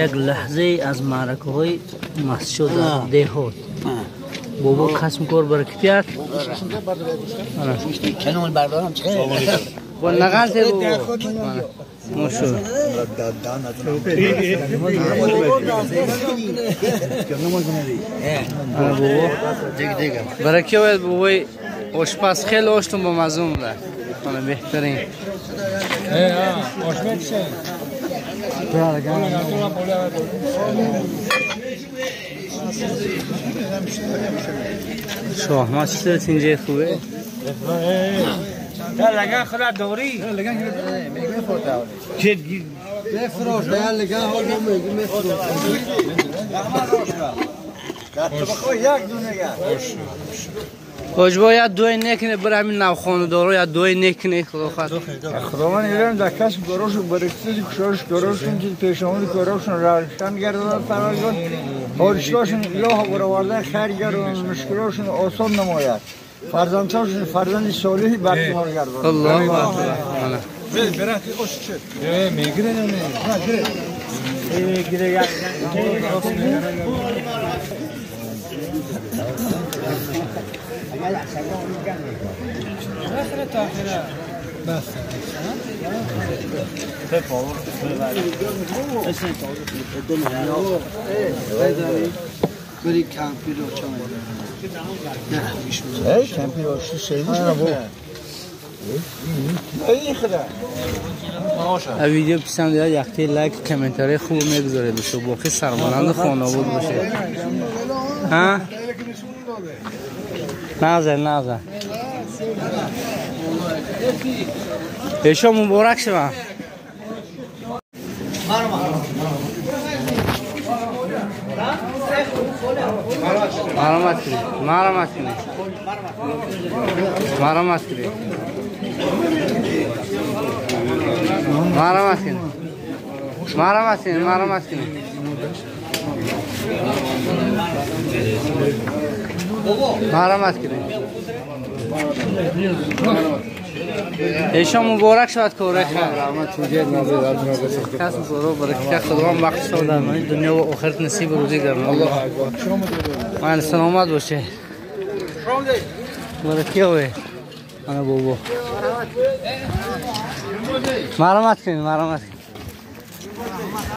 Як лаҳзае аз маъракаҳои масҷид дар деҳот. Бобо касм кор баракатият. Канон бардорам чӣ? Бо нағалте бобо. Мошо. Бобо. Баракият бобои ошпаз хеле оштон бо мазмун буда. Мана беҳтарин. شاهمات چطور اینجا خوبه؟ لگن خدا دوری بفروش لگن حال میفروش خوش باید دوی نکنه برای همین نوخانه دارو یا دوی نکنه خدا خواهد خداوند ایران در کسب گروش برکتی کشارش گروشون که پیشامون گروشون روشن گرداند پروردگار حاجتاشون اله برآورده خیر گرداند مشکلاشون آسان نماید فرزنداشون فرزند صالحی برکنار گرداند. الله اکبر. ویدیو پسند بیاد یختی لایک کامنتاری خوب میگذاره دوستو باقی سربلند خانواده باشه. ها نازه نازه ایشا مبارک شما. مرحمت کنید مرحمت کنید مرحمت کنید مرحمت کنید مرحمت کنید مرحمت کنید مرحمت کنید. ایشا مبارک شود کوره خیر. کسب کارو برکت خداوند بخش در دنیا و آخرت نصیب روزی گرداند. الله اکبر. من سلامت باشه. برکت اوه. انا بابا. مرحمت کنید مرحمت کنید.